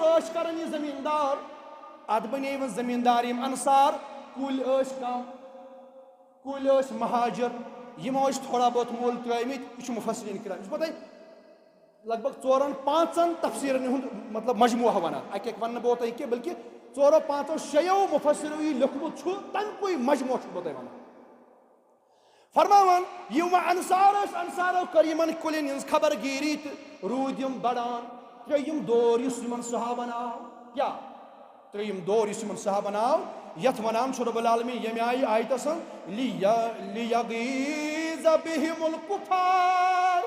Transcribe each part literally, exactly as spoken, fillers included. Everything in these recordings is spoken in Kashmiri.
ٲسۍ کران یہِ زٔمیٖندار، اتھ بنے وۄنۍ زٔمیٖندار یِم انصار، کُلۍ ٲسۍ کم، کُلۍ ٲسۍ مہاجر، یِمو ٲسۍ تھوڑا بہت مُل ترٲومٕتۍ۔ یہِ چھُ مُفسرین کرام، یہِ چھُ پتہٕ لگ بھگ ژورن پانٛژن تفسیرن ہُنٛد مطلب مجموعہ ونان۔ اکہِ اکہِ ونہٕ نہٕ بہٕ اوتام کینٛہہ، بلکہِ ژورو پانٛژو شیٚیو مفسرو یہِ لیوٚکھمُت چھُ، تمہِ کُے مجموعہ چھُس بہٕ تۄہہِ ونان۔ فرماوان، یِم وۄنۍ انصار ٲسۍ، انصارو کٔر یِمن کُلٮ۪ن ہٕنٛز خبر گیٖری تہٕ روٗدۍ یِم بڑان۔ ترٛیٚیِم دور یُس یِمن صحابن آو، کیٛاہ؟ ترٛیٚیِم دور یُس یِمن صحابن آو، یتھ ونان چھُ رب العالمین ییٚمہِ آیہِ آیتس، "لیہ-، لیغیظ بہم الکفار"۔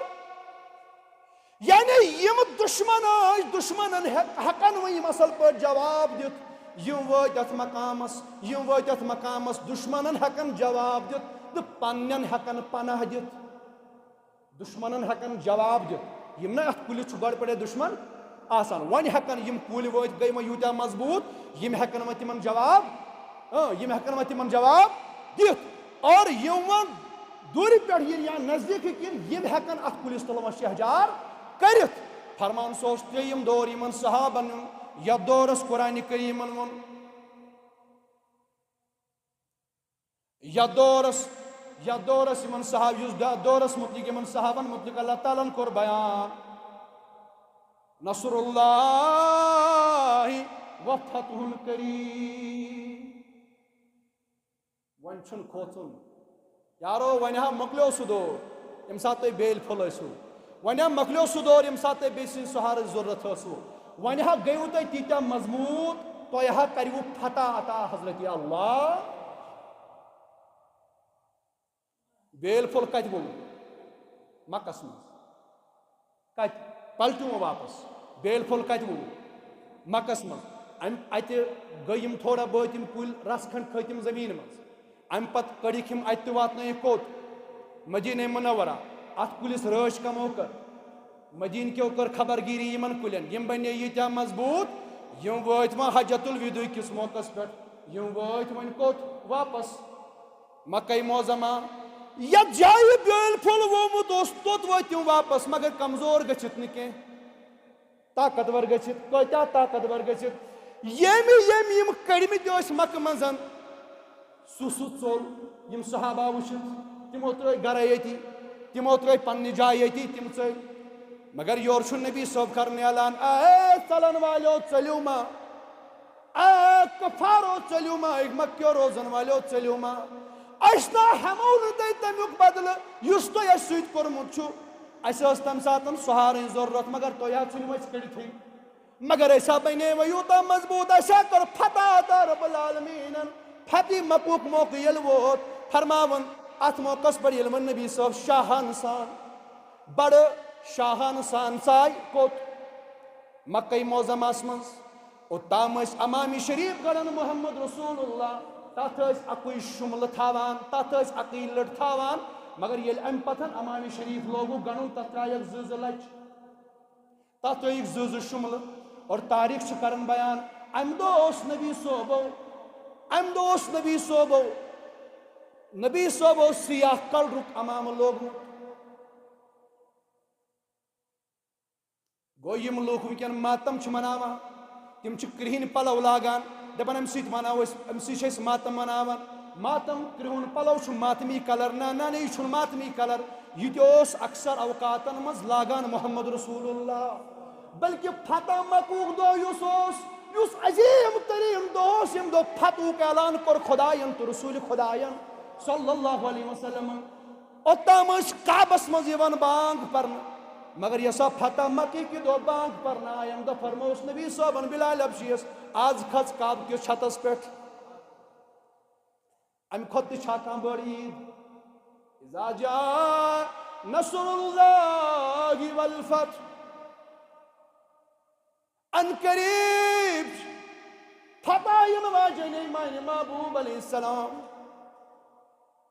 یعنی یِم دُشمن ٲسۍ، دُشمنن ہیٚک-، ہیٚکن وۄنۍ یِم اصل پٲٹھۍ جواب دِتھ۔ یِم وٲتۍ اتھ مقامس، یِم وٲتۍ اتھ مقامس، دُشمنن ہیٚکن جواب دِتھ تہٕ پننٮ۪ن ہیٚکن پناہ دِتھ۔ دُشمنن ہیٚکن جواب دِتھ۔ یِم نہ اتھ کُلِس چھُ گۄڈٕ پٮ۪ٹھے دُشمن آسان، وۄنۍ ہیٚکن یِم کُلۍ وٲتۍ، گٔے وۄنۍ یوٗتاہ مضبوٗط، یِم ہیٚکن وۄنۍ تِمن جواب، اۭں، یِم ہیٚکن وۄنۍ تِمن جواب دِتھ۔ اور یِم وۄنۍ دوٗرِ پٮ۪ٹھ یِن یا نزدیٖکٕکۍ یِن، یِم ہیٚکن اتھ کُلِس تل وۄنۍ شہجار کٔرِتھ۔ فرمان، سُہ اوس ترٛیٚیِم دور یِمن صحابن ہُنٛد، یتھ دورس قرآن کریٖمن ووٚن۔ یتھ دورس، یتھ دورس یِمن صحاب-، یُس دا-، دورس مُتعلق یِمن صحابن مُتعلق اللہ تعالیٰ ہن کوٚر بیان، "نصر اللہ و فتح قریب"۔ وۄنۍ چھُنہٕ کھوژُن۔ یارو، وۄنۍ ہا مۄکلیو سُہ دور، ییٚمہِ ساتہٕ تُہۍ بیلۍ پھوٚل ٲسِو۔ وۄنۍ ہا مۄکلیو سُہ دور، ییٚمہِ ساتہٕ تۄہہِ بیٚیہِ سٕنٛز سہارٕچ ضروٗرت ٲسوٕ۔ وۄنۍ ہا گٔیوٕ تۄہہِ تیٖتیٛاہ مضبوٗط، تۄہہِ ہا کَرِوٕ فتح عطا حضرت اللہ۔ بیلۍ پھوٚل کَتہِ ووٚن؟ مَکَس منٛز۔ کَتہِ؟ پَلٹیوم واپَس۔ بیلۍ پھوٚل کَتہِ ووٚن؟ مَکَس منٛز۔ اَمہِ اَتہِ گٔے یِم تھوڑا بہت یِم کُلۍ، رَژھ کھنٛڈ کھٔتۍ یِم زٔمیٖنہِ منٛز۔ اَمہِ پَتہٕ کٔڑِکھ یِم اَتہِ تہٕ واتنٲیِکھ کوٚت؟ مدینہ منورہ۔ اَتھ کُلِس رٲچھ کَمو کٔر؟ مدینہ کیو کٔر خبر گیٖری یِمَن کُلٮ۪ن۔ یِم بَنے ییٖتیٛاہ مضبوٗط، یِم وٲتۍ وۄنۍ حجۃ الوداع کِس موقعس پٮ۪ٹھ۔ یِم وٲتۍ وۄنۍ کوٚت؟ واپَس مکہ معظمہ۔ یَتھ جایہِ بیلۍ پھوٚل ووٚمُت اوس، توٚت وٲتۍ تِم واپَس، مگر کمزور گٔژھِتھ نہٕ کینٛہہ، طاقتور گٔژھِتھ۔ کۭتیٛاہ طاقتور گٔژھِتھ؟ ییٚمہِ، ییٚمہِ یِم کٔڑمٕتۍ ٲسۍ مکہٕ منٛز، سُہ، سُہ ژوٚل۔ یِم صحابہ وٕچھِتھ، تِمو ترٛٲے گرے ییٚتی، تِمو ترٛٲے پننہِ جایہِ ییٚتی، تِم ژٔلۍ۔ مگر یورٕ چھُ نبی صٲب کران اعلان، "اے ژلن والیو، ژٔلِو ما؟ اے کفارو، ژٔلِو ما؟ اے مکیو روزن والیو، ژٔلِو ما؟ أسۍ نہ ہٮ۪مو نہٕ تۄہہِ تمیُک بدلہٕ یُس تۄہہِ اَسہِ سۭتۍ کوٚرمُت چھُ۔ اَسہِ ٲس تمہِ ساتہٕ سہارٕنۍ ضروٗرت، مگر تۄہہِ ہا ژھٕنِو اَسہِ کٔڑِتھٕے۔" مگر أسۍ ہا بنے وۄنۍ یوٗتاہ مضبوٗط، اَسہِ ہا کٔر فتح عطا رب العالمیٖنن۔ فتح مکُک موقعہٕ ییٚلہِ ووت، فرماوُن، اَتھ موقعس پٮ۪ٹھ ییٚلہِ وۄنۍ نبی صٲب شاہانہٕ سان بڑٕ شاہانہٕ سان ژاے کوٚت؟ مکہ معظمس منٛز۔ اوٚتام ٲسۍ امام شریف گڑان محمد رسول اللہ، تتھ ٲسۍ اکُے شُملہٕ تھاوان، تتھ ٲسۍ اکٕے لٔٹ تھاوان۔ مگر ییٚلہِ امہِ پتہٕ امام شریف لوگُکھ گنڈُن، تتھ ترٛایکھ زٕ زٕ لچہِ، تتھ ترٛٲیِکھ زٕ زٕ شُملہٕ۔ اور تاریخ چھِ کران بیان، امہِ دۄہ اوس نبی صٲبو، امہِ دۄہ اوس نبی صٲبو، نبی صٲبو سیاہ کلرُک عمامہٕ لوگمُت۔ گوٚو، یِم لوٗکھ وٕنکیٚن ماتم چھِ مناوان، تِم چھِ کرٛہِنۍ پلو لاگان، دپان، "امہِ سۭتۍ مناوو أسۍ، امہِ سۭتۍ چھِ أسۍ ماتم مناوان۔" ماتم، کرٛہُن پلو چھُ ماتمی کلر؟ نہ، نہ، نہ، یہِ چھُنہٕ ماتمی کلر۔ یہِ تہِ اوس اکثر اوقاتن منٛز لاگان محمد رسول اللہ۔ بلکہِ فتح مکُک دۄہ یُس اوس، یُس عظیٖم تریٖن دۄہ اوس، ییٚمہِ دۄہ فتحُک اعلان کوٚر خداین تہٕ رسول خداین صلی اللہ علیہ وسلمن۔ اوٚتام ٲسۍ کعبس منٛز یِوان بانگ پرنہٕ، مگر یۄس سۄ فتح مکہ کہِ دۄہ بانگ پرنہٕ آیہِ، امہِ دۄہ فرمووُس نبی صٲبن بلال حبشیس، "از کھژ کعبہٕ کِس چھتس پٮ۪ٹھ۔" امہِ کھۄتہٕ تہِ چھا کانٛہہ بٔڑ عیٖد؟ اذا جاء نصر اللہ والفتح۔ ان قریب فتح یِنہٕ واجیٚنۍ میانہِ محبوب علیہ السلام۔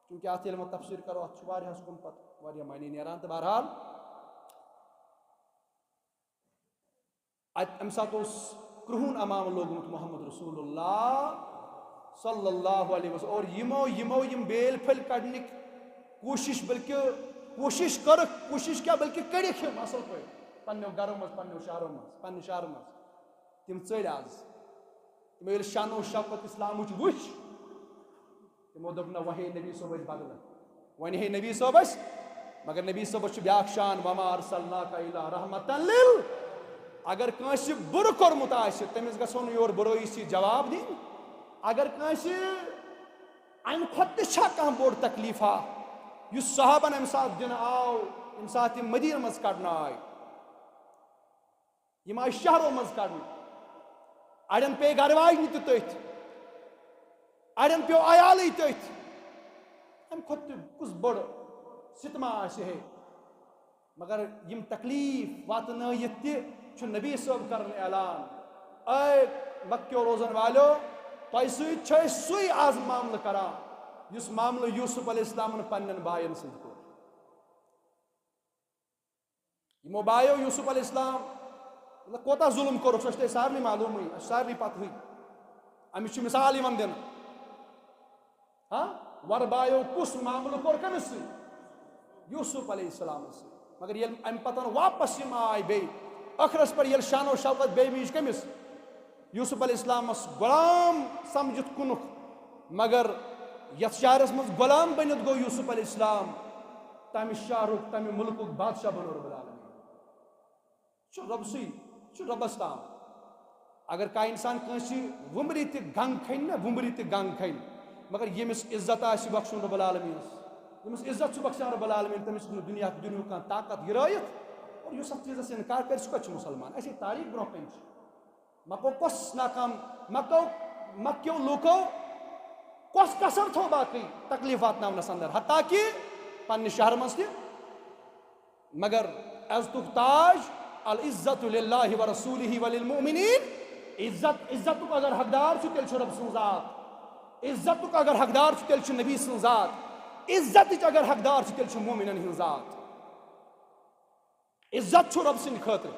چونکہ اتھ ییٚلہِ وۄنۍ تفسیر کرو، اتھ چھُ واریاہس کُن پتہٕ واریاہ معنی نیران، تہٕ بہرحال، اتہِ امہِ ساتہٕ اوس کرٛہُن عمامہٕ لوگمُت محمد رسول اللہ صلی اللہ علیہ وسلم۔ اور یِمو، یِمو یِم بیلۍ پھٔلۍ کڑنٕکۍ کوٗشِش، بلکہِ کوٗشِش کٔرٕکھ، کوٗشِش کیٛاہ، بلکہِ کٔڑِکھ یِم اصل پٲٹھۍ پننیو گرو منٛز، پننیو شہرو منٛز، پننہِ شہرٕ منٛز۔ تِم ژٔلۍ آز۔ تِمو ییٚلہِ شان و شوکت اسلامٕچ وٕچھ، تِمو دوٚپ، نہ، وۄنۍ ہے نبی صٲب اَسہِ بدلہٕ، وۄنۍ ہے نبی صٲب اَسہِ۔ مگر نبی صٲبس چھُ بیٛاکھ شان، وما ارسلناک الا رحمتا لل۔ اگر کٲنٛسہِ بُرٕ کوٚرمُت آسہِ، تٔمِس گژھو نہٕ یورٕ بُرٲیی سۭتۍ جواب دِنۍ۔ اگر کٲنٛسہِ اَمہِ کھۄتہٕ تہِ چھا کانٛہہ بوٚڑ تکلیٖفا، یُس صحابن اَمہِ ساتہٕ دِنہٕ آو، ییٚمہِ ساتہٕ یِم مدیٖنہٕ منٛز کڑنہٕ آے؟ یِم آیہِ شہرو منٛز کڑنہٕ۔ اڑٮ۪ن پیٚیہِ گرٕ واجنہِ تہِ تٔتھۍ، اڑٮ۪ن پیوٚو عیالٕے تٔتھۍ۔ اَمہِ کھۄتہٕ تہِ کُس بٔڑ ستما آسہِ ہے؟ مگر یِم تکلیٖف واتنٲیِتھ تہِ چھُ نبی صٲب کران اعلان، اے مکیو روزن والیو، تۄہہِ سۭتۍ چھِ أسۍ سُے آز معاملہٕ کران، یُس معاملہٕ یوسف علیہ السلامن پننٮ۪ن باین سۭتۍ کوٚر۔ یِمو بایو یوسف علیہ السلام، مطلب، کوتاہ ظلم کوٚرُکھ، سۄ چھِ تۄہہِ سارنٕے معلومٕے، اَسہِ چھِ سارنٕے پتہٕے۔ أمِس چھُ مثال یِوان دِنہٕ۔ ہاں، وۄرٕ بایو کُس معاملہٕ کوٚر کٔمِس سۭتۍ؟ یوسف علیہ السلامس سۭتۍ۔ مگر ییٚلہِ اَمہِ پتہٕ واپس یِم آے بیٚیہِ، ٲخرس پٮ۪ٹھ ییٚلہِ شان و شوکت بیٚیہِ میٖج کٔمِس؟ یوسف علیہ السلامس غلام سمجھِتھ کُنُکھ، مگر یتھ شہرس منٛز غلام بٔنِتھ گوٚو یوسف علیہ السلام، تمہِ شہرُک، تمہِ مُلکُک بادشاہ بنوو رب العالمین۔ چھُ رۄبسٕے، چھُ رۄبس تام۔ اگر کانٛہہ انسان کٲنٛسہِ وُمرِ تہِ گنٛگ کھنہِ نا، وُمرِ تہِ گنٛگ کھنہِ، مگر ییٚمِس عزت آسہِ بخشُن رب العالمینس، ییٚمِس عزت چھُ بخشان رب العالمین، تٔمِس چھُنہٕ دُنیا، دُنیاہُک کانٛہہ طاقت گِرٲیِتھ۔ اور یُس اتھ چیٖزس انکار کرِ، سُہ کتہِ چھُ مسلمان؟ اسی تاریخ برونٛہہ کنہِ چھِ۔ مکو کۄس ناکام، مکو، مکیو لوٗکو کۄس کسر تھوٚو باقٕے تکلیٖف واتناونس اندر، حتیٰ کہ پننہِ شہرٕ منٛز تہِ؟ مگر عزتُک تاج، العزت للہ و رسولہ و للمؤمنین۔ عزت، عزتُک اگر حقدار چھُ، تیٚلہِ چھُ رب سٕنٛز ذات۔ عزتُک اگر حقدار چھُ، تیٚلہِ چھُ نبی سٕنٛز ذات۔ عزتٕچ اگر حقدار چھُ، تیٚلہِ چھُ مومنن ہٕنٛز ذات۔ عزت چھُ رب سٕنٛدِ خٲطرٕ،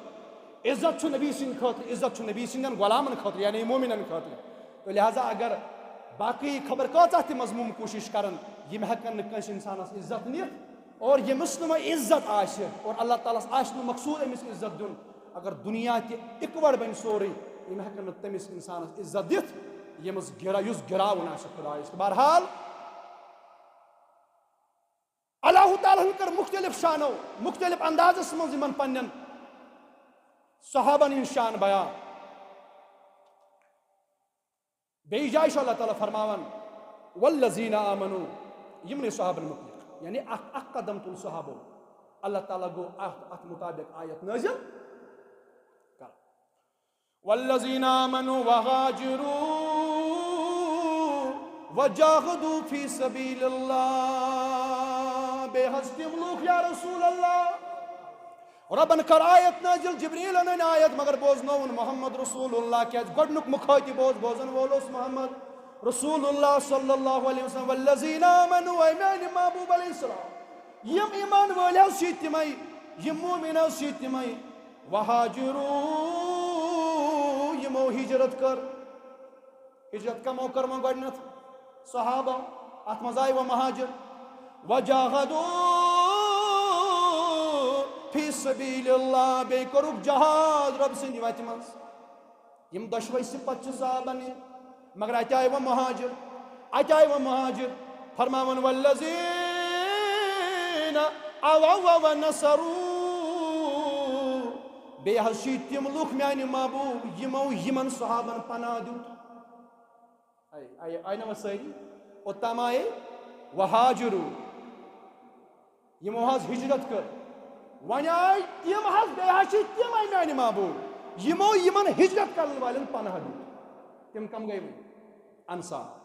عزت چھُ نبی سٕنٛدِ خٲطرٕ، عزت چھُ نبی سٕنٛدٮ۪ن غلامن خٲطرٕ، یعنی مومنن خٲطرٕ۔ تو لہذا اگر باقٕے خبر کۭژاہ تہِ مذموٗم کوٗشِش کرن، یِم ہٮ۪کن نہٕ کٲنٛسہِ انسانس عزت نِتھ۔ اور ییٚمِس نہٕ وۄنۍ عزت آسہِ اور اللہ تعالیٰ ہس آسہِ نہٕ مقصوٗد أمِس عزت دیُن، اگر دُنیا تہِ اِکوَٹ بنہِ سورُے، یِم ہٮ۪کن نہٕ تٔمِس انسانس عزت دِتھ، ییٚمِس گِرا-، یُس گِراوُن آسہِ خدایس۔ بہرحال، اللہ تعالیٰ ہن کٔر مختلف شانو، مختلف اندازس منٛز یِمن پننٮ۪ن صحابن ہٕنٛز شان بیان۔ بیٚیہِ جایہِ چھُ اللہ تعالیٰ فرماوان، "والذین آمنوا"، یِمنٕے صحابن مُتعلق، یعنی اکھ، اکھ قدم تُل صحابو، اللہ تعالیٰ گوٚو اتھ، اتھ مُطابق آیت نٲزِل کران۔ والذین آمنوا وہاجروا وجاہدوا فی سبیل اللہ۔ بیٚیہِ حظ تِم لوٗکھ، یا رسول اللہ، رۄبن کٔر آیت نٲزِل، جبریلن أنۍ آیت، مگر بوزنووُن محمد رسول اللہ، کیازِ گۄڈنیُک مُخٲطِب اوس بوزن وول اوس محمد رسول اللہ صلی اللہ علیہ وسلم۔ والذین آمنوا، اے میانہِ محبوب علیہ السلام، یِم ایمان وٲلۍ حظ چھِ تِمے، یِم مومن حظ چھِ تِمے، وہاجروا، یِمو ہجرت کٔر۔ ہجرت کمو کٔر وۄنۍ گۄڈنیتھ؟ صحابہ، اتھ منٛز آیہِ وۄنۍ مہاجر۔ وجاہدوا فی سبیل اللہ، بیٚیہِ کوٚرُکھ جہاد رۄب سٕنٛدِ وتہِ منٛز۔ یِم دۄشوے صفت چھِ صحابن ہٕنٛدۍ۔ مگر اتہِ آیہِ وۄنۍ مہاجر، اتہِ آیہِ وۄنۍ مہاجر، فرماوان، والذین آووا ونصروا، بیٚیہِ حظ چھِ تِم لُکھ میانہِ محبوب، یِمو یِمن صحابن پناہ دیُت۔ آیہِ، آیہِ، آیہِ نہ وۄنۍ سٲری؟ اوٚتام آیہِ وہاجروا۔ یِمو حظ ہجرت کٔر۔ وۄنۍ آے تِم حظ، بیٚیہِ حظ چھِ تِم آے میانہِ محبوب، یِمو یِمن ہجرت کرن والٮ۪ن پناہ دیُت۔ تِم کم گٔے وۄنۍ؟ انصار۔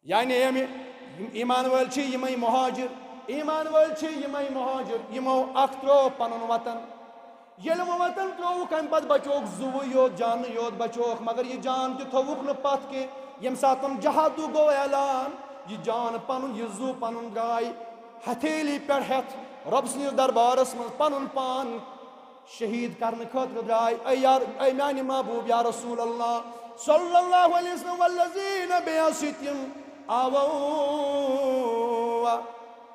یعنی یِم، یِم ایمان وٲلۍ چھِ یِمے مہاجر، ایمان وٲلۍ چھِ یِمے مہاجر، یِمو اکھ ترٛوو پنُن وطن۔ ییٚلہِ وۄنۍ وطن ترٛووُکھ، اَمہِ پتہٕ بچووُکھ زُوٕے یوت، جانٕے یوت بچووُکھ، مگر یہِ جان تہِ تھووُکھ نہٕ پتھ کینٛہہ۔ ییٚمہِ ساتہٕ تِم جہادُک گوٚو اعلان، یہِ جان پنُن، یہِ زُو پنُن درٛاے ہتھیلی پٮ۪ٹھ ہٮ۪تھ رۄب سٕنٛدِس دربارس منٛز پنُن پان شہید کرنہٕ خٲطرٕ درٛاے۔ اے یار، اے میانہِ محبوب یا رسول اللہ صلی اللہ علیہ وسلم، والذین، بیٚیہِ حظ چھِ تِم، آووا،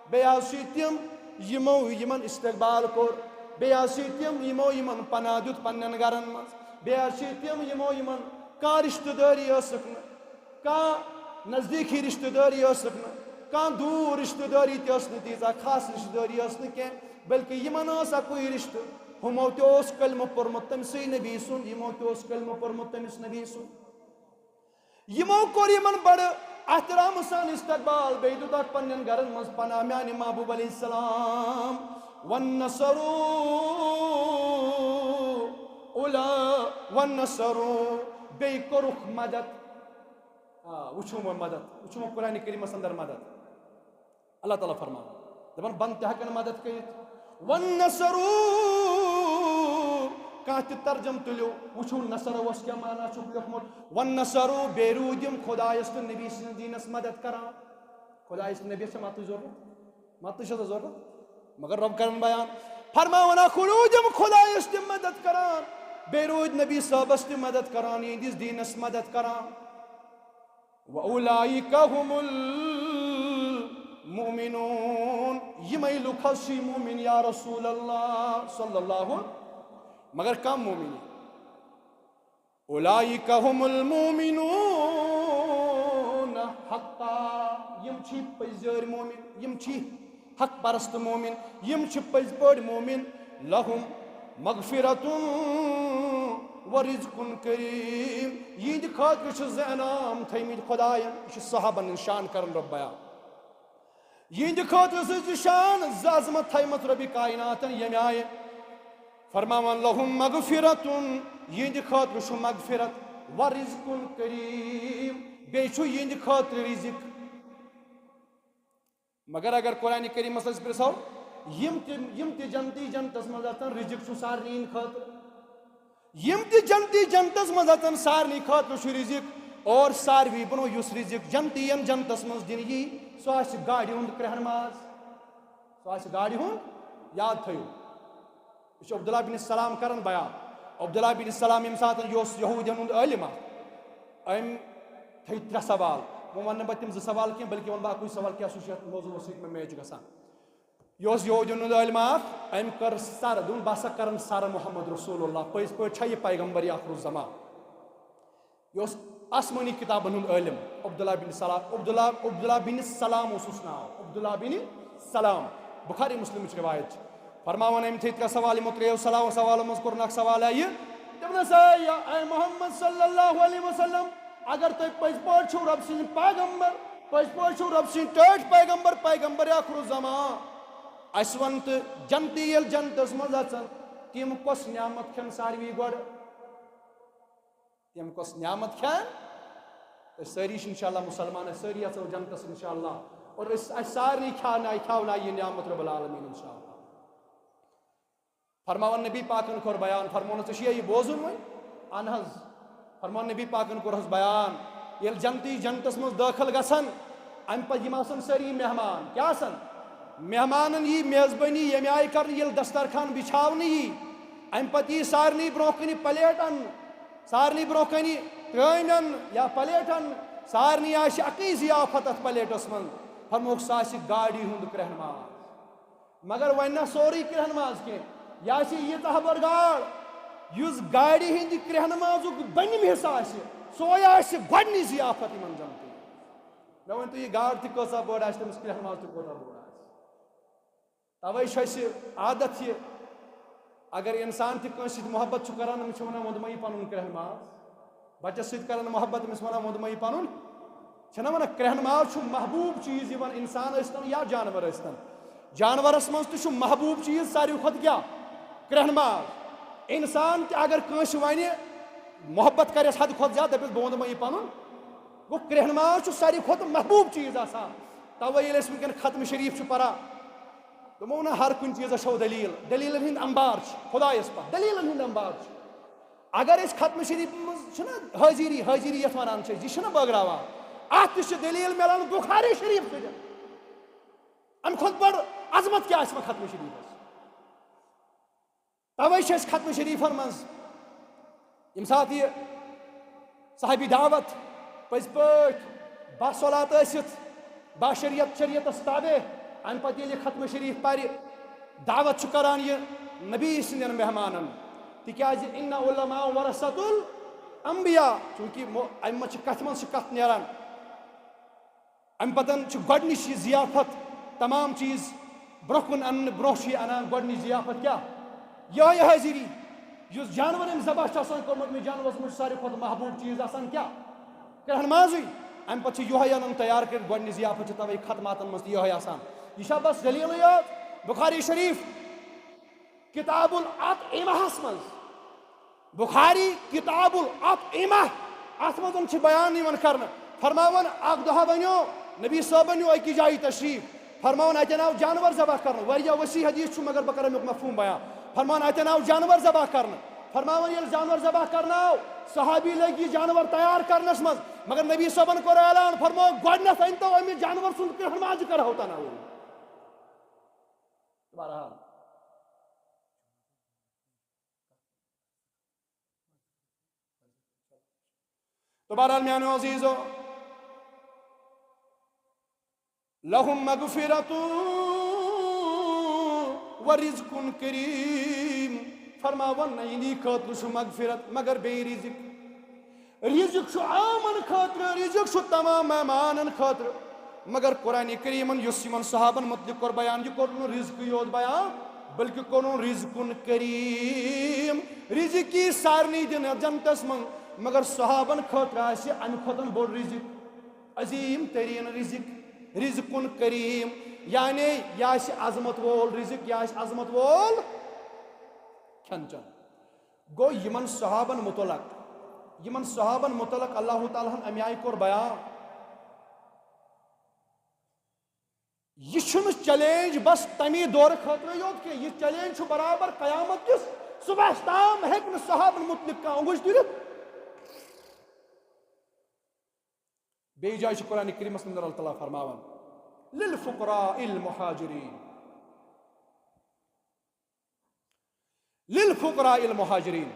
بیٚیہِ حظ چھِ تِم، یِمو یِمن استقبال کوٚر، بیٚیہِ حظ چھِ تِم، یِمو یِمن پناہ دیُت پننٮ۪ن گرن منٛز۔ بیٚیہِ حظ چھِ تِم یِمو یِمَن کانٛہہ رِشتہٕ دٲری ٲسٕکھ نہٕ، کانٛہہ نزدیٖکی رِشتہٕ دٲری ٲسٕکھ نہٕ، کانٛہہ دوٗر رِشتہٕ دٲری تہِ ٲس نہٕ، تیٖژاہ خاص رِشتہٕ دٲری ٲس نہٕ کینٛہہ، بلکہِ یِمَن ٲس اَکُے رِشتہٕ۔ ہُمو تہِ اوس کلمہٕ پوٚرمُت تٔمۍ سٕے نبی سُنٛد، یِمو تہِ اوس کلمہٕ پوٚرمُت تٔمِس نبی سُنٛد۔ یِمو کوٚر یِمَن بڑٕ احترام سان استقبال، بیٚیہِ دیُت اَتھ پنٛنٮ۪ن گرن منٛز پناہ میانہِ محبوب علیہ السلام۔ والنصر اولا والنصر، بیٚیہِ کوٚرُکھ مدد۔ آ، وٕچھو وۄنۍ مدد، وٕچھو وۄنۍ قرآن کریٖمَس اندر مدد۔ اللہ تعالیٰ فرماوان، دَپان، بنٛدٕ تہِ ہٮ۪کَن مدد کٔرِتھ۔ والنصر، کانٛہہ تہِ ترجم تُلِو، وٕچھِو نصر اوس کیٛاہ معنی چھُکھ لیوٚکھمُت۔ والنصر، بیٚیہِ روٗدۍ یِم خۄدایَس تہٕ نبی سٕنٛدِس دیٖنَس مدد کران۔ خۄدایَس تہٕ نبیَس چھےٚ مدتٕچ ضروٗرت؟ مدتٕچ چھےٚ ضروٗرت؟ مگر رۄب کران بیان، فرماوان، اکھ روٗدۍ یِم خۄدایَس تہِ مدد کران، بیٚیہِ روٗدۍ نبی صٲبَس تہِ مدد کران، یِہنٛدِس دیٖنَس مدد کران۔ وَأُولَٰئِكَ هُمُ الْمُؤْمِنُونَ، یِمَے لُکھ حظ چھِ مومِن یا رسول اللہ صلی اللہ، مگر کم مومِن؟ أُولَٰئِكَ هُمُ الْمُؤْمِنُونَ حَقًّا، یِم چھِ پٔزۍ مومِن، یِم چھِ حق پرست مومِن، یِم چھِ پٔزۍ پٲٹھۍ مومِن۔ لَهُم مَغْفِرَةٌ وَرِزْقٌ كَرِيمٌ، یِہنٛدِ خٲطرٕ چھِ زٕ انعام تھٲومٕتۍ خۄدایَن۔ یہِ چھُ صحابن ہٕنٛز شان کران رۄب بیان۔ یِہنٛدِ خٲطرٕ چھِ زٕ شان، زٕ عظمت تھٲومٕژ رۄبِ کائناتن ییٚمہِ آیہِ۔ فرماوان، لَهُم مَغْفِرَةٌ، یِہنٛدِ خٲطرٕ چھُ مغفرت، وَرِزْقٌ كَرِيمٌ، بیٚیہِ چھُ یِہنٛدِ خٲطرٕ رِزِق۔ مگر اگر قرآن کریٖمس أسۍ پرٛژھو، یِم تہِ، یِم تہِ جنتی جنتس منٛز اژن، رِزِق چھُ سارنٕے ہٕنٛدِ خٲطرٕ۔ یِم تہِ جنتی جنتس منٛز اژن، سارنٕے خٲطرٕ چھُ رِزِق۔ اور ساروی برونٛہہ یُس رِزِق جنتین جنتس منٛز دِنہٕ یی، سُہ آسہِ گاڑِ ہُنٛد کرٛہن ماز، سُہ آسہِ گاڑِ ہُنٛد۔ یاد تھٲیِو، یہِ چھُ عبداللہ بن سلام کران بیان۔ عبداللہ بن سلام ییٚمہِ ساتہٕ یہِ اوس یہوٗدین ہُنٛد عٲلِم اکھ، أمۍ تھٲوۍ ترٛےٚ سوال۔ وۄنۍ وَنہٕ نہٕ بہٕ تِم زٕ سوال کینٛہہ، بلکہِ وَنہٕ بہٕ اَکُے سوال، کیٛاہ سُہ چھُ یَتھ موضوعس سۭتۍ مےٚ match گژھان۔ یہِ اوس یہوٗدین ہُنٛد عٲلِم اکھ، أمۍ کٔر سَرٕ، دوٚپُن، بہٕ ہسا کرن سَرٕ محمد رسول اللہ، پٔزۍ پٲٹھۍ چھا یہِ پیغمبر یا آخر الزمان؟ یہِ اوس آسمٲنی کِتابن ہُنٛد عٲلِم، عبداللہ بن سلام، عبداللہ، عبداللہ بن سلام اوسُس ناو، عبداللہ بن سلام، بخاری مسلمٕچ روایت چھِ۔ فرماوان أمۍ تھٲے ترٛےٚ سوال، یِمو ترٛیٚیو سلا-، سوالو منٛز کوٚرُن اکھ سوال یہِ، دوٚپنس، اے یا، اے محمد صلی اللہ علیہ وسلم، اگر تُہۍ پٔزۍ پٲٹھۍ چھِو رۄب سٕنٛدۍ پیغمبر، پٔزۍ پٲٹھۍ چھِو رۄب سٕنٛدۍ ٹٲٹھۍ پیغمبر، پیغمبر آخر الزمان، اَسہِ وَن تہٕ، جنتی ییٚلہِ جنتس منٛز اژن، تِم کۄس نعمت کھٮ۪ن ساروی گۄڈٕ؟ تِم کۄس نعمت کھٮ۪ن؟ أسۍ سٲری چھِ انشاءاللہ مسلمان، أسۍ سٲری اژو جنتس انشاءاللہ۔ اور أسۍ، اَسہِ سارنٕے کھیاونایہِ، کھیاونایہِ یہِ نعمت رب العالمین انشاءاللہ۔ فرماوان نبی پاکن کوٚر بیان، فرمونس، ژےٚ چھُیا یہِ بوزُن وۄنۍ؟ اہن حظ۔ فرماوان نبی پاکن کوٚر حظ بیان، ییٚلہِ جنتی جنتس منٛز دٲخل گژھن، امہِ پتہٕ یِم آسن سٲری مہمان۔ کیٛاہ آسن؟ مہمانن یی میزبٲنی ییٚمہِ آیہِ کرنہٕ، ییٚلہِ دسترخوان بچھاونہٕ یی، امہِ پتہٕ یی سارنٕے برونٛہہ کنہِ پلیٹ اننہٕ، سارنٕے برونٛہہ کنہِ ترٲمۍ اننہٕ یا پلیٹ اننہٕ، سارنٕے آسہِ اکٕے ضیافت اتھ پلیٹس منٛز۔ فرموکھ، سُہ آسہِ گاڑِ ہُنٛد کرٛہنہٕ ماز۔ مگر وۄنۍ نہ سورُے کرٛہن ماز کینٛہہ، یہِ آسہِ ییٖژاہ بٔڑ گاڈ، یُس گاڈِ ہِنٛدِ کرٛہن مازُک بٔنِم حصہٕ آسہِ، سُے آسہِ گۄڈٕنِچ ضیافت یِمن جنتی۔ مےٚ ؤنۍ تو، یہِ گاڈ تہِ کۭژاہ بٔڑ آسہِ، تٔمِس کرٛہن ماز تہِ کوٗتاہ بوٚڑ آسہِ؟ توے چھُ اَسہِ عادت یہِ، اگر انسان تہِ کٲنٛسہِ سۭتۍ محبت چھُ کران، أمِس چھِ ونان، ووٚنمَے یہِ پنُن کرٛہن ماز۔ بچس سۭتۍ کران محبت، أمِس ونان، ووٚنمَے یہِ پنُن۔ چھِنہ ونان، کرٛہن ماز چھُ محبوب چیٖز یِوان، انسان ٲسۍتن یا جانور ٲسۍتن۔ جانورس منٛز تہِ چھُ محبوب چیٖز ساروی کھۄتہٕ کیٛاہ؟ کرٛہن ماز۔ انسان تہِ اگر کٲنٛسہِ ونہِ، محبت کرٮ۪س حدٕ کھۄتہٕ زیادٕ، دپٮ۪س، بہٕ ووٚنمَے یہِ پنُن۔ گوٚو، کرٛہن ماز چھُ ساروی کھۄتہٕ محبوب چیٖز آسان۔ توے ییٚلہِ أسۍ وٕنکٮ۪ن ختم شریف چھِ پران، دوٚپمو نہ، ہر کُنہِ چیٖزس چھو دٔلیٖل، دٔلیٖلن ہٕنٛدۍ انبار چھِ، خۄدایس پتھ دٔلیٖلن ہٕنٛدۍ انبار چھِ۔ اگر أسۍ ختم شریف منٛز چھِنہ حٲضری، حٲضری یتھ ونان چھِ أسۍ، یہِ چھِنہ بٲگراوان، اتھ تہِ چھِ دٔلیٖل میلان بخاری شریف سۭتۍ۔ امہِ کھۄتہٕ بٔڑ عظمت کیٛاہ آسہِ وۄنۍ ختم شریفس؟ توے چھِ أسۍ ختم شریفن منٛز، ییٚمہِ ساتہٕ یہِ صاحبِ دعوت پٔزۍ پٲٹھۍ باصلات ٲسِتھ، باشریعت، شریعتس تابع، امہِ پتہٕ ییٚلہِ یہِ ختم شریف پرِ، دعوت چھُ کران یہِ نبی سٕنٛدٮ۪ن مہمانن، تِکیٛازِ ان علماء ورثۃ الانبیاء، چونکہ مو-، امہِ منٛز چھِ کتھِ منٛز چھِ کتھ نیران۔ امہِ پتن چھُ گۄڈنِچ یہِ ضیافت، تمام چیٖز برونٛہہ کُن اننہٕ برونٛہہ چھُ یہِ انان گۄڈنِچ ضیافت کیٛاہ؟ یِہوٚے حٲضِری۔ یُس جانور أمۍ ذبح چھُ آسان کوٚرمُت، أمِس جانورس منٛز چھُ ساروی کھۄتہٕ محبوٗب چیٖز آسان کیٛاہ؟ کرٛہن مازٕے۔ امہِ پتہٕ چھُ یِہوٚے انان تیار کٔرِتھ، گۄڈنِچ ضیافت چھِ توے ختماتن منٛز تہِ یِہوٚے آسان۔ یہِ چھا بس ذلیلٕے یوت؟ بخاری شریف کتاب الاطعمہس منٛز، بخاری کتاب الاطعمہ، اتھ منٛز چھِ بیان یِوان کرنہٕ، فرماوان اکھ دۄہ بنیو نبی صٲبن نیو أکِس جایہِ تشریف، فرماوان اتٮ۪ن آو جانور ذبح کرنہٕ، واریاہ وسیع حدیث چھُ مگر بہٕ کرٕ امیُک مفہوم بیان، فرماوان اتٮ۪ن آو جانور ذبح کرنہٕ، فرماوان ییٚلہِ جانور ذبح کرنہٕ آو، صحابی لٔگۍ یہِ جانور تیار کرنس منٛز، مگر نبی صٲبن کوٚر اعلان، فرموو گۄڈنیتھ أنۍ تو أمِس جانور سُنٛد کرٛہن ماز، یہِ کرہو تناوُن۔ بہرحال۔ تو بہرحال میانیو عزیزو، لہم مغفرت و رزق کریم، فرماوان نہ یِہنٛدی خٲطرٕ چھُ مغفرت مگر بیٚیہِ رزق۔ رزق چھُ عامن خٲطرٕ، رزق چھُ تمام مہمانن خٲطرٕ۔ مگر قرآن کریمن یُس یِمن صحابن متعلق کوٚر بیان، یہِ کوٚر نہٕ رزقٕے یوت بیان، بلکہِ کوٚرُن رزق کریم۔ رزق یی سارنٕے دِنہٕ جنتس منٛز، مگر صحابن خٲطرٕ آسہِ امہِ کھۄتہٕ بوٚڑ رزق، عظیم ترین رزق، رزق کریم، یعنی یہِ آسہِ عظمت وول رزق، یہِ آسہِ عظمت وول کھٮ۪ن چٮ۪ن۔ گوٚو یِمن صحابن متعلق، یِمن صحابن متعلق اللہ تعالیٰ ہن اَمہِ آیہِ کوٚر بیان۔ یہِ چھُنہٕ چیلنج بس تمی دورٕ خٲطرٕ یوت کینٛہہ، یہِ چیلنج چھُ برابر قیامت کِس صبحس تام ہیٚکہِ نہٕ صحابن متعلق کانٛہہ اوٚنٛگُج تُلِتھ۔ بیٚیہِ جایہِ چھُ قرآن کریمس منٛز اللہ تعالیٰ فرماوان، للفقراء المہاجرین، للفقراء المہاجرین،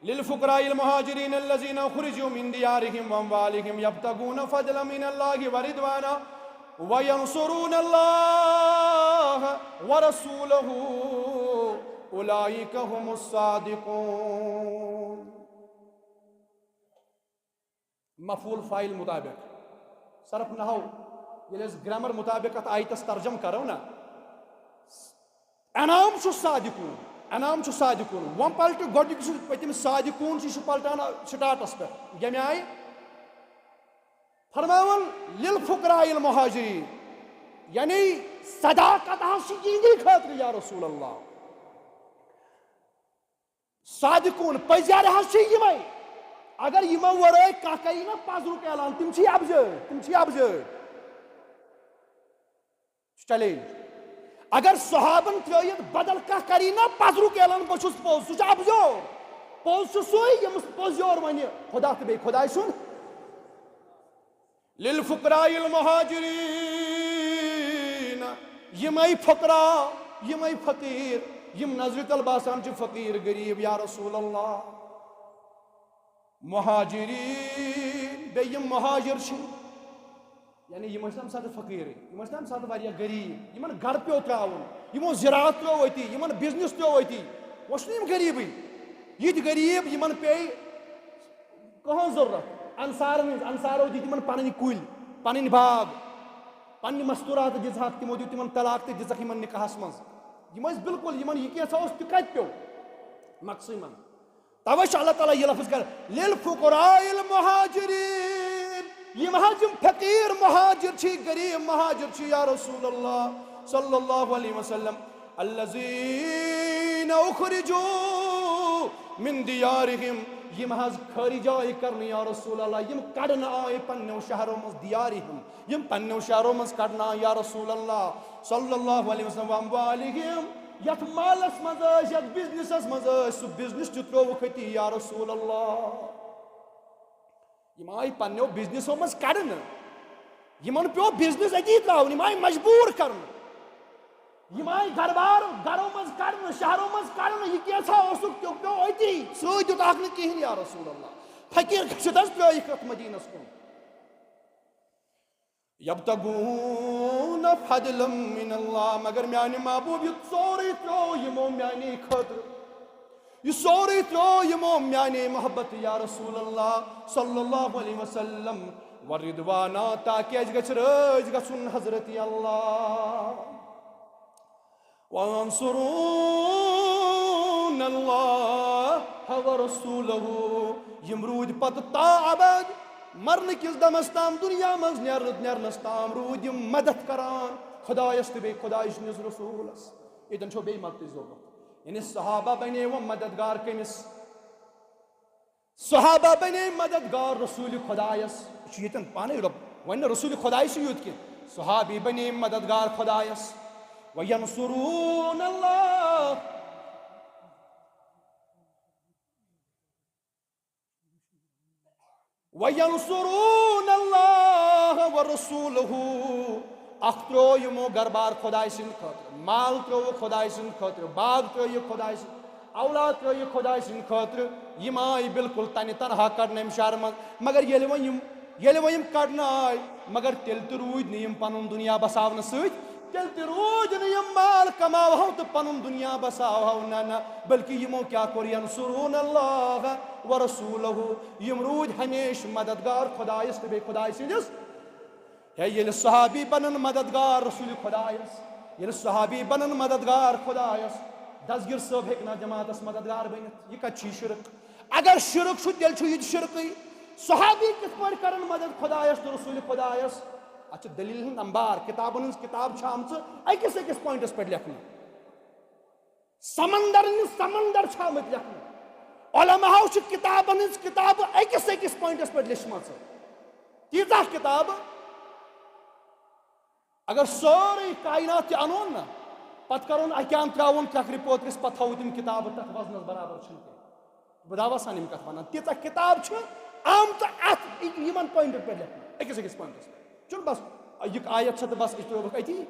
للفقراء المہاجرین الذین اخرجوا من دیارہم واموالہم یبتغون فضلا من اللہ ورضوانا وینصرون اللہ ورسولہ اولئک هم الصادقون۔ مفعول فاعل مطابق۔ صرف نحو، ییٚلہِ أسۍ گرامر مطابق اتھ آیتس ترجمہٕ کرو نا، انعام چھُ صادقون، انعام چھُ صادقون۔ وۄنۍ پلٹہِ گۄڈنیُک یُس پٔتِم صادقون چھُ، یہِ چھُ پلٹان سٹارٹس پٮ۪ٹھ۔ ییٚمہِ آیہِ فرماوان للفقراء المہاجرین، یعنی صداقت حظ چھِ یِہنٛدی خٲطرٕ یا رسول اللہ۔ صادقون، پٔزۍ یار حظ چھِ یِمے۔ اگر یِمو ورٲے کانٛہہ کَرِ نا پَزرُک اعلان، تِم چھِ اَپزٲرۍ، تِم چھِ اَپزٲرۍ۔ چھُ چیلنج۔ اگر صحابن ترٲیِتھ بدل کانٛہہ کَرِ نا پَزرُک اعلان، بہٕ چھُس پوٚز، سُہ چھُ اَپزور۔ پوٚز چھُ سُے، ییٚمِس پوٚز یور وَنہِ خۄدا تہٕ بیٚیہِ خۄداے سُنٛد۔ للفقراء المہاجرین، یِمے فقراء، یِمے فقیر، یِم نظرِ تل باسان چھِ فقیر غریب، یا رسول اللہ۔ مہاجرین، بیٚیہِ یِم مہاجر چھِ، یعنی یِم ٲسۍ تَمہِ ساتہٕ فقیٖرٕے، یِم ٲسۍ تَمہِ ساتہٕ واریاہ غریٖب، یِمن گرٕ پیوٚو ترٛاوُن، یِمو زِراعت ترٛٲو أتی، یِمن بِزنِس ترٛٲو أتی، وۄنۍ چھِنہٕ یِم غریٖبٕے، یِتھۍ غریٖب یِمن پیٚیہِ کٕہٕنٛز ضروٗرت؟ انصارن ہٕنٛز، انصارو دِتۍ یِمن پنٕنۍ کُلۍ، پنٕنۍ باغ، پننہِ مستوٗرات دِژہکھ، تِمو دیُت تِمن طلاق تہٕ دِژکھ یِمن نکاحس منٛز۔ یِم ٲسۍ بالکل، یِمن یہِ کینٛژھا اوس تہِ کتہِ پیوٚو؟ مقصٕے منٛز۔ توے چھُ اللہ تعالیٰ یہِ لفظ کران، للفقراء المہاجرین، یِم حظ یِم فقیٖر مہاجر چھِ، غریٖب مہاجر چھِ، یا رسول اللہ صلی اللہ علیہ وسلم، الذین اخرجوا من دیارہم، یِم حظ خٲرج آیہِ کرنہٕ یا رسول اللہ، یِم کڑنہٕ آیہِ پننیو شہرو منٛز، دیارہم، یِم پننیو شہرو منٛز کڑنہٕ آیہِ یا رسول اللہ صلی اللہ علیہ وسلم، واموالہم، یتھ مالس منٛز ٲسۍ، یتھ بزنسس منٛز ٲسۍ، سُہ بزنس تہِ ترٛووُکھ أتی یا رسول اللہ۔ یِم آیہِ پننیو بزنسو منٛز کڑنہٕ، یِمن پیوٚو بزنس أتی ترٛاوُن، یِم آیہِ مجبوٗر کرنہٕ، یِم آیہِ گربار گرو منٛز کڑنہٕ، شہرو منٛز کڑنہٕ، یہِ کینٛژھا اوسُکھ تیُتھ پیوٚو أتی، سۭتۍ دیُتہکھ نہٕ کِہیٖنۍ یا رسول اللہ۔ فقیٖر گٔژھِتھ حظ ترٛٲیِکھ أتھ مدیٖنس کُن۔ یبتغون فضلا من اللہ، مگر میانہِ محبوب یہِ سورُے ترٛوو یِمو میانے خٲطرٕ۔ یہِ سورُے ترٛوو یِمو میانے محبت یا رسول اللہ صلی اللہ علیہ وسلم و رضوانا، تاکہ اَسہِ گژھِ رٲضۍ گژھُن حضرت اللہ۔ وَيَنصُرُونَ اللَّهَ وَرَسُولَهُ۔ یِم روٗدۍ پتہٕ تا ابد، مرنہٕ کِس دمس تام، دُنیا منٛز نیرنہٕ، نیرنس تام روٗدۍ یِم مدد کران خۄدایس تہٕ بیٚیہِ خۄدایہِ سٕنٛدِس رسوٗلس۔ ییٚتٮ۪ن چھو بیٚیہِ مدتٕچ ضروٗرت۔ یعنی صحابہ بنے وۄنۍ مددگار کٔمِس؟ صحابہ بنے مددگار رسول خۄدایس۔ یہِ چھُ ییٚتٮ۪ن پانے رۄب-، وۄنۍ نہٕ رسول خۄدایہِ سُے یوت کینٛہہ، صحابی بنے مددگار خۄدایس۔ وَيَنصُرُونَ اللَّهَ، وَيَنصُرُونَ اللَّهَ وَرَسُولَهُ۔ اکھ ترٛوو یِمو گربار خۄدایہِ سٕنٛدِ خٲطرٕ، مال ترٛووُکھ خۄدایہِ سٕنٛدِ خٲطرٕ، باغ ترٛٲیِکھ خۄدایہِ سٕنٛدِ، اولاد ترٛٲیِکھ خۄدایہِ سٕنٛدِ خٲطرٕ۔ یِم آے بالکل تنہِ تنہا کڑنہٕ امہِ شہرٕ منٛز۔ مگر ییٚلہِ وۄنۍ یِم، ییٚلہِ وۄنۍ یِم کڑنہٕ آے، مگر تیٚلہِ تہِ روٗدۍ نہٕ یِم پنُن دُنیا بساونہٕ سۭتۍ، تیٚلہِ تہِ روٗدۍ نہٕ یِم مال کماوہو تہٕ پنُن دُنیا بساوہو، نہ، نہ، بلکہِ یِمو کیٛاہ کوٚر؟ يَنصُرُونَ اللَّهَ وَرَسُولَهُ۔ یِم روٗدۍ ہمیشہٕ مددگار خۄدایس تہٕ بیٚیہِ خۄدایہِ سٕنٛدِس۔ ہے، ییٚلہِ صحابی بنن مددگار رسول خۄدایس، ییٚلہِ صحابی بنن مددگار خۄدایس، دستگیر صٲب ہیٚکہِ نا جماعتس مددگار بٔنِتھ؟ یہِ کتہِ چھُ یہِ شرک؟ اگر شرک چھُ، تیٚلہِ چھُ یہِ تہِ شرکٕے۔ صحابی کِتھ پٲٹھۍ کرن مدد خۄدایس تہٕ رسول خۄدایس؟ اتھ چھِ دلیل ہٕنٛز امبار، کتابن ہٕنٛز کتاب چھِ آمژٕ أکِس أکِس پوینٹس پٮ۪ٹھ لیکھنہٕ۔ سمندر نہٕ سمندر چھِ آمٕتۍ لیکھنہٕ۔ علماہو چھِ کتابن ہٕنٛز کتابہٕ أکِس أکِس پوینٹس پٮ۪ٹھ لیچھمژٕ۔ تیٖژاہ کتابہٕ، اگر سٲرٕے کائنات تہِ انون نہ، پتہٕ کرون اکہِ اندٕ تراوون کرٛکرِ پوترِس، پتہٕ تھاوو تِم کتابہٕ تتھ وزنس برابر چھُنہٕ کینٛہہ۔ بہٕ دعویٰ سان یِم کتھ ونان، تیٖژاہ کتاب چھِ آمژٕ اتھ یِمن پوینٹن پٮ۪ٹھ لیکھنہٕ، أکِس أکِس پوینٹس پٮ۪ٹھ۔ چھُنہٕ بس، یہِ آیت چھےٚ تہٕ بس، أسۍ ترٛٲوٕکھ أتی۔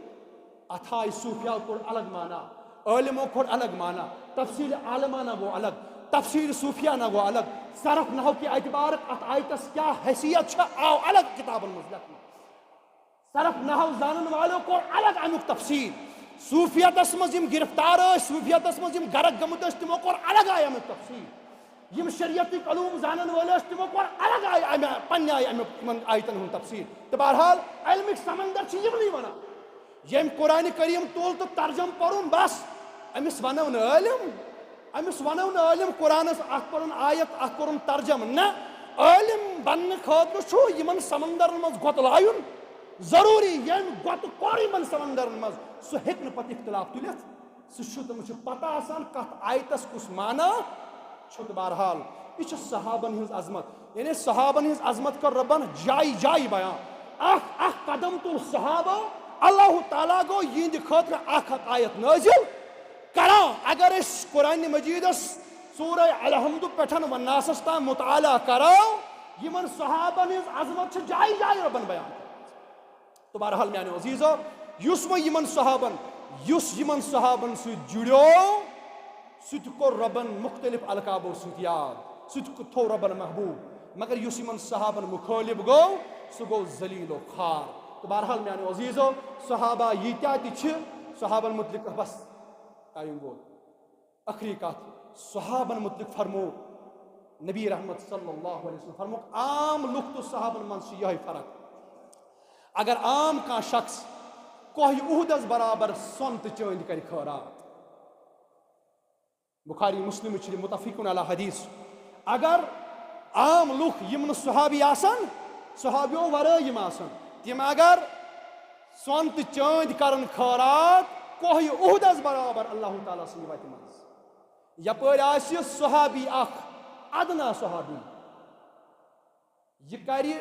اتھ آیہِ صوفیاہو کوٚر الگ معنی، عٲلمو کوٚر الگ معنی، تفسیر عالمانہ گوٚو الگ، تفسیر صوفیانہ گوٚو الگ۔ صرف نحو کہِ اعتبارٕ اتھ آیتس کیٛاہ حیثیت چھےٚ، آو الگ کتابن منٛز لیکھنہٕ۔ صرف نحو زانن والو کوٚر الگ امیُک تفسیر۔ صوفیتس منٛز یِم گرفتار ٲسۍ، صوفیتس منٛز یِم غرق گٔمٕتۍ ٲسۍ، تِمو کوٚر الگ آیہِ امیُک تفسیر۔ یِم شریعتٕکۍ علوم زانن وٲلۍ ٲسۍ، تِمو کوٚر الگ آیہِ امہِ، پننہِ آیہِ امیُک، یِمن آیتن ہُنٛد تفسیر۔ تہٕ بہرحال، علمٕکۍ سمندر چھِ یِمنٕے ونان۔ ییٚمۍ قرآن کریم تُل تہٕ ترجم پوٚرُن، بس، أمِس ونو نہٕ عٲلم، أمِس ونو نہٕ عٲلم۔ قرآنس اتھ پوٚرُن آیت، اتھ کوٚرُن ترجم، نہ۔ عٲلم بننہٕ خٲطرٕ چھُ یِمن سمندرن منٛز گۄتہٕ لایُن ضروٗری۔ ییٚمۍ گۄتہٕ کوٚر یِمن سمندرن منٛز، سُہ ہیٚکہِ نہٕ پتہٕ اختلاف تُلِتھ۔ سُہ چھُ، تٔمِس چھُ پتہ آسان کتھ آیتس کُس معنی چھُ۔ تہٕ بہرحال، یہِ چھِ صحابن ہٕنٛز عظمت۔ یعنی صحابن ہٕنٛز عظمت کٔر رۄبن جایہِ جایہِ بیان۔ اکھ اکھ قدم تُل صحابو، اللہ تعالیٰ گوٚو یِہنٛدِ خٲطرٕ اکھ اکھ آیت نٲزِل کران۔ اگر أسۍ قرآن مجیدس سورہ الحمد پٮ۪ٹھ والناس تام مطالعہ کرو، یِمن صحابن ہٕنٛز عظمت چھِ جایہِ جایہِ رۄبن بیان کٔرمٕژ۔ تہٕ بہرحال میانیو عزیزو، یُس وۄنۍ یِمن صحابن، یُس یِمن صحابن سۭتۍ جُڑیو، سُہ تہِ کوٚر رۄبن مُختٔلِف القابو سۭتۍ یاد، سُہ تہِ تھوٚو رۄبن محبوٗب۔ مگر یُس یِمن صحابن مُخٲلِف گوٚو، سُہ گوٚو ذلیل و خوار۔ تہٕ بہرحال میانیو عزیزو، صحابہ ییٖتیٛاہ تہِ چھِ، صحابن مُتعلق بس ٹایم ووت۔ ٲخری کتھ، صحابن مُتعلق فرمو نبی رحمت صلی اللہ علیہ وسلم، فرموک عام لُکھ تہٕ صحابن منٛز چھِ یِہوٚے فرق۔ اگر عام کانٛہہ شخص کوہ احدس برابر سۄن تہٕ چٲندۍ کرِ خٲرات، بخاری مسلم چھِ متفقون علی حدیث۔ اگر عام لُکھ یِم نہٕ صحابی آسن، صحابیو ورٲے یِم آسن، تِم اگر سۄن تہٕ چٲندۍ کرن خٲرات کوہ احدس برابر اللہ تعالیٰ سٕنٛدِ وتہِ منٛز، یپٲرۍ آسہِ صحابی اکھ، ادنا صحابی، یہِ کرِ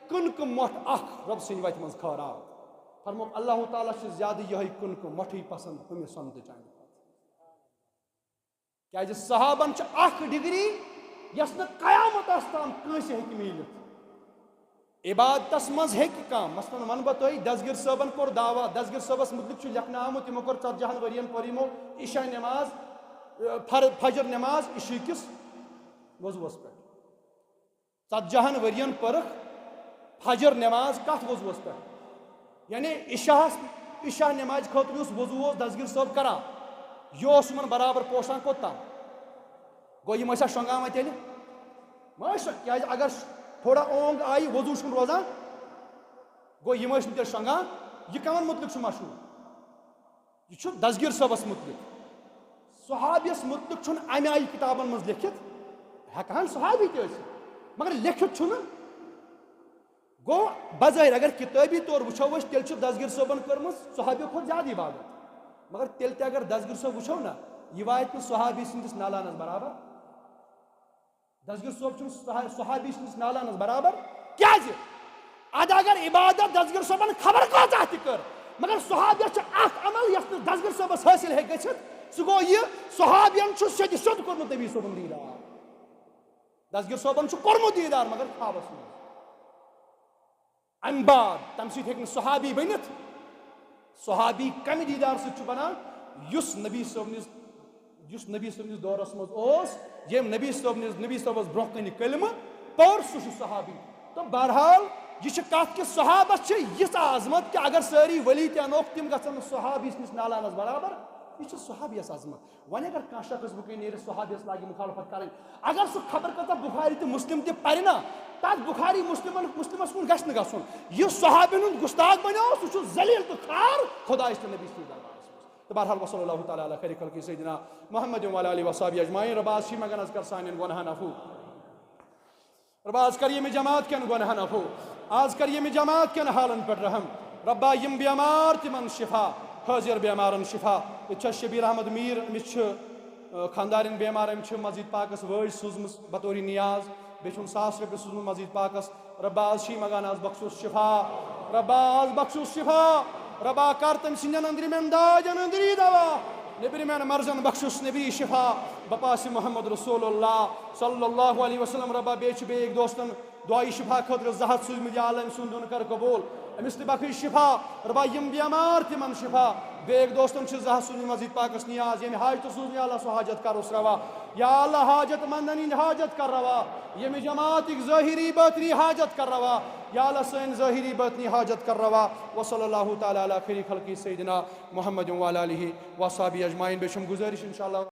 کٕنکہٕ مۄٹھ اکھ رۄب سٕنٛدِ وتہِ منٛز خٲرات۔ فرموک، اللہ تعالیٰ چھُ زیادٕ یِہوٚے کٕنکہٕ مۄٹھٕے پسند ہُمہِ سۄنہٕ تہٕ چاندِ کھۄتہٕ۔ کیازِ صحابن چھِ اکھ ڈگری، یۄس نہٕ قیامتس تام کٲنٛسہِ ہیٚکہِ میٖلِتھ۔ عبادتس منٛز ہیٚکہِ کانٛہہ، مثلاً ونہٕ بہٕ تۄہہِ، دستگیر صٲبن کوٚر دعویٰ، دستگیر صٲبس مُتعلق چھُ لیکھنہٕ آمُت، تِمو کوٚر ژتجی ہن ؤرین پٔر یِمو عشاء نماز، فر-، فجر نماز عشاء کِس وضوٗوس پٮ۪ٹھ۔ ژتجی ہن ؤرین پٔرٕکھ فجر نماز کتھ وضوٗوس پٮ۪ٹھ؟ یعنی عشاہس، عشاء نمازِ خٲطرٕ یُس وضوٗ اوس دستگیر صٲب کران، یہِ اوس یِمن برابر پوشان کوٚت تام؟ گوٚو یِم ٲسیا شۄنٛگان وۄنۍ تیٚلہِ؟ ما ٲسۍ شۄ-، کیٛازِ اگر تھوڑا اونٛگ آیہِ، وضوٗ چھُنہٕ روزان، گوٚو یِم ٲسۍ نہٕ تیٚلہِ شۄنٛگان۔ یہِ کَمَن مُتعلِق چھُ مشہوٗر؟ یہِ چھُ دستگیٖر صٲبَس مُتعلِق۔ صحابیَس مُتعلِق چھُنہٕ اَمہِ آیہِ کِتابَن منٛز لیٚکھِتھ، ہٮ۪کہٕ ہَن صحابی تہِ ٲسِتھ، مگر لیٚکھِتھ چھُنہٕ۔ گوٚو بظٲہِر اگر کِتٲبی طور وٕچھو أسۍ، تیٚلہِ چھُ دستگیٖر صٲبَن کٔرمٕژ صحابیو کھۄتہٕ زیادٕ عبادت۔ مگر تیٚلہِ تہِ اگر دستگیٖر صٲب وٕچھو نہ، یہِ واتہِ نہٕ صحابی سٕنٛدِس نالانَس برابر۔ دستگیٖر صٲب چھُنہٕ صحا-، صحابی سٕنٛدِس نالانَس برابر۔ کیٛازِ؟ اَدٕ اگر عبادت دستگیٖر صٲبَن خبر کۭژاہ تہِ کٔر، مگر صحابیَس چھُ اَکھ عمل یَس نہٕ دستگیٖر صٲبَس حٲصِل ہیٚکہِ گٔژھِتھ، سُہ گوٚو یہِ، صحابیَن چھُ سیٚدِ سیوٚد کوٚرمُت نبی صٲبُن دیٖدار۔ دستگیٖر صٲبَن چھُ کوٚرمُت دیٖدار، مگر خوابَس منٛز۔ اَمہِ بعد تَمہِ سۭتۍ ہیٚکہِ نہٕ صحابی بٔنِتھ۔ صحابی کَمہِ دیٖدار سۭتۍ چھُ بَنان؟ یُس نبی صٲبنِس، یُس نبی صٲبنِس دورَس منٛز اوس، ییٚمۍ نبی صٲبنِس، نبی صٲبَس برٛونٛہہ کَنہِ کلمہٕ پوٚر، سُہ چھُ صحابی۔ تہٕ بہرحال، یہِ چھِ کَتھ کہِ صحابَس چھِ یِژھ عظمت کہِ اگر سٲری ؤلی تہِ اَنوکھ، تِم گژھن نہٕ صحابی سٕنٛدِس نالانَس برابر۔ یہِ چھِ صحابیَس عظمت۔ وۄنۍ اگر کانٛہہ شخص بہٕ کَنہِ نیرِ صحابیَس لاگہِ مُخالفت کَرٕنۍ، اگر سُہ خبر کۭژاہ بُخاری تہٕ مُسلِم تہِ پَرِ نا، تَتھ بُخاری مُسلِمَن، مُسلِمَس کُن گژھِ نہٕ گژھُن۔ یُس صحابیَن ہُنٛد گُستاخ بَنیو، سُہ چھُ ذلیل تہٕ خوار خۄدایَس تہٕ نبی سٕنٛدِس دربارَس منٛز۔ تہٕ بہرحال، وصلی اللہ تعالیٰ علی خیر خلقہ سیدنا محمد وعلی آلہ وصحبہ اجمعین۔ رۄب آز چھِ مےٚ گنٛز کر سانٮ۪ن گۄناہَن عفو۔ رۄبا، آز کر ییٚمہِ جماعت کٮ۪ن گۄناہن عفو، آز کر ییٚمہِ جماعت کٮ۪ن حالن پٮ۪ٹھ رحم۔ رۄبا، یِم بیمار تِمن شفا، حٲضِر بیمارن شفا۔ ییٚتہِ چھِ شبیر احمد میٖر، أمِس چھِ، آ، خانٛدارِنۍ بیمار، أمۍ چھِ مسجد پاکس وٲج سوٗزمٕژ بطورِ نیاز، بیٚیہِ چھُم ساس رۄپیہِ سوٗزمُت مسجد پاکس۔ رۄبا، آز چھِ منٛگان، آز بخشوس شفا۔ رۄبا، آز بخشوس شفا۔ رۄبا، کر تٔمۍ سٕنٛدٮ۪ن أنٛدرِمٮ۪ن دادٮ۪ن أنٛدری دوا، نیٚبرِمٮ۪ن مرضن بخشوس نیٚبری شفا۔ بپاسِ محمد رسول اللہ صلی اللہ علیہ وسلم۔ رۄبا، بیٚیہِ چھِ بیٚیہِ أکۍ دوستن دعایہِ شفا خٲطرٕ زٕ ہتھ سوٗزمٕتۍ، یا اللہ، أمۍ سُنٛد دیُن کر قبوٗل، أمِس تہِ بخش شفا۔ رۄبا، یِم بیمار تِمن شفا، بیٚیہِ أکۍ دوستن چھِ زٕ ہتھ سوٗزمٕتۍ مسجد پاکس نیاز، ییٚمہِ حاجتہٕ سوٗز، یا اللہ، سُہ حاجت کر اوس روا۔ یا اللہ، حاجت مندن ہٕنٛدۍ حاجت کر روا، ییٚمہِ جماعتٕکۍ ظٲہری باطنی حاجت کر روا۔ یا اللہ، سٲنۍ ظٲہری باطنی حاجت کر روا۔ وصلی اللہ تعالیٰ علی خیر خلقہ سیدنا محمد وعلی آلہ وصحبہ اجمعین۔ بیٚیہِ چھُم گُزٲرِش، انشاءاللہ۔